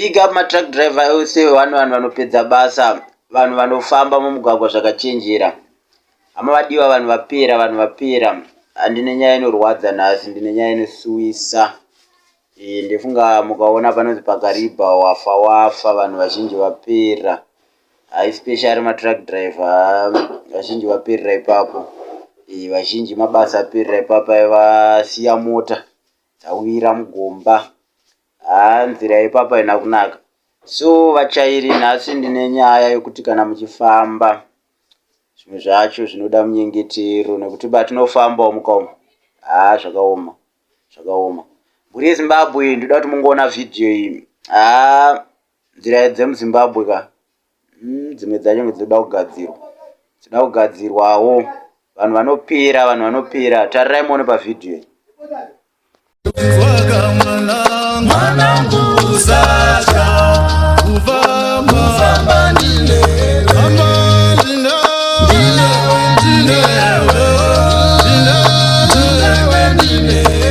Big up matruck driver ose, vanhu vanhu vanopedza basa, vanhu vanofamba mumugwagwa zvakachenjera. Hama vadiwa, vanhu vapera, vanhu vapera. Handine nyaya inorwadza nhasi, ndine nyaya inosuwisa. E, ndofunga mukaona panonzi paKariba wafa wafa, vanhu vazhinji vapera. Especially matruck driver, vazhinji vaperera ipapo. E, vazhinji mabasa aperera ipapo, aivasiya mota dzawira mugomba. Haa, nzira ipapo haina kunaka. So vachairi, nhasi ndine nyaya yekuti kana muchifamba, zvimwe zvacho zvinoda munyengetero, nekuti patinofambawo mukaoma, haa, zvakaoma, zvakaoma. Mhuri yeZimbabwe, ndoda kuti mungoona vhidhiyo iyi. Haa, nzira dzemuZimbabwe ka, dzimwe dzacho dzinoda kugadzirwa, dzinoda kugadzirwawo. Vanhu vanopera, vanhu vanopera. Tarirai muone pavhidhiyo iyi. Mwanangu, usatya kufamba, ndinewe, ndinewe, ndinewe, ndinewe, ndinewe, ndinewe,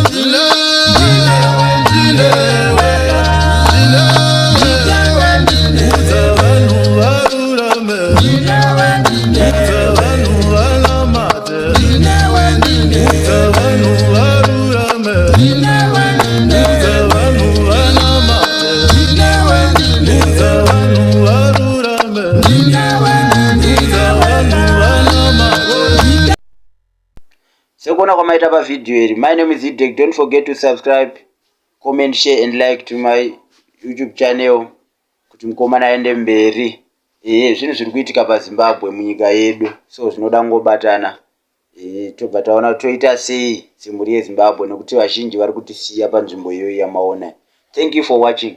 ndinewe, ndinewe, ndinewe. Vanhu varurame, vanhu vanamate, vanhu varurame, vanhu vanamate, vanhu varurame, vanhu vanamate. Sekuona kwamaita pavhidhiyo iri, my name is Idek. Don't forget to subscribe, comment, share and like to my YouTube channel kuti mukomana aende mberi. Ehe, zvinhu zviri kuitika paZimbabwe, munyika yedu, so zvinoda kungobatana. Ehe, tobva taona kuti toita sei semhuri yeZimbabwe, nekuti vazhinji vari kutisiya panzvimbo iyoyi yamaona. Thank you for watching.